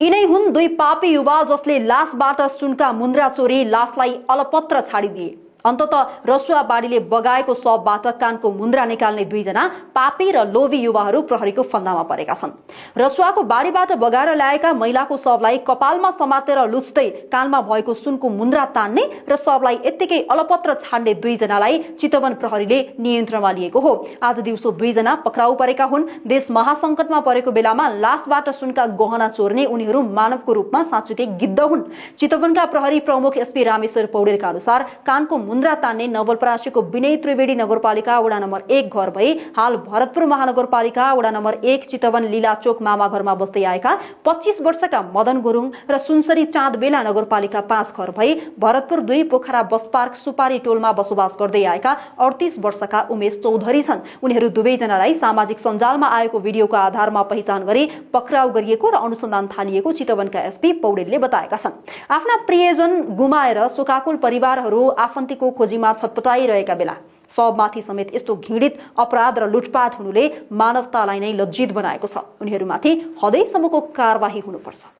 यिनै हुन् दुई पापी युवा जसले लासबाट सुनका मुन्द्रा चोरी लासलाई अलपत्र छाडिदिए। अन्ततः रसुवाबाडीले बगाएको शवबाट कानको मुन्द्रा निकाल्ने दुईजना पापी र लोभी युवाहरू प्रहरीको फन्दामा परेका छन्। रसुवाको बाडीबाट बगाएर ल्याएका महिलाको शवलाई कपालमा समातेर लुच्दै कानमा भएको सुनको मुन्द्रा तान्ने र शवलाई यत्तिकै अलपत्र छाड्ने दुईजनालाई चितवन प्रहरीले नियन्त्रणमा लिएको हो। आज दिउँसो दुईजना पक्राउ परेका हुन्। देश महासंकटमा परेको बेलामा लासबाट सुनका गहना चोर्ने उनीहरू मानवको रूपमा साँच्चीकै गिद्ध हुन्। चितवनका प्रहरी प्रमुख एसपी रामेश्वर पौडेलका अनुसार कानको मुन्द्रा तान्ने नवलपरासीको विनय त्रिवेणी नगरपालिका वडा नम्बर 1 घर भई हाल भरतपुर महानगरपालिका वडा नम्बर 1 चितवन लीलाचोक मामा घरमा बस्दै आएका 25 वर्षका मदन गुरुङ र सुनसरी चाँदबेला नगरपालिका 5 घर भई भरतपुर 2 पोखरा बस पार्क सुपारी टोलमा बसोबास गर्दै आएका 38 वर्षका उमेश चौधरी छन्। उनीहरू दुवैजनालाई सामाजिक सञ्जालमा आएको भिडियोको आधारमा पहिचान गरी पक्राउ गरिएको र अनुसन्धान थालिएको चितवनका एसपी पौडेलले बताएका छन्। आफ्ना प्रियजन गुमाएर शोकाकुल परिवारहरू आफन्तीको खोजीमा छटपटाइरहेका बेला शवमाथि समेत यस्तो घृणित अपराध र लुटपाट हुनुले मानवतालाई नै लज्जित बनाएको छ। उनीहरूमाथि हदैसम्मको कारबाही हुनुपर्छ।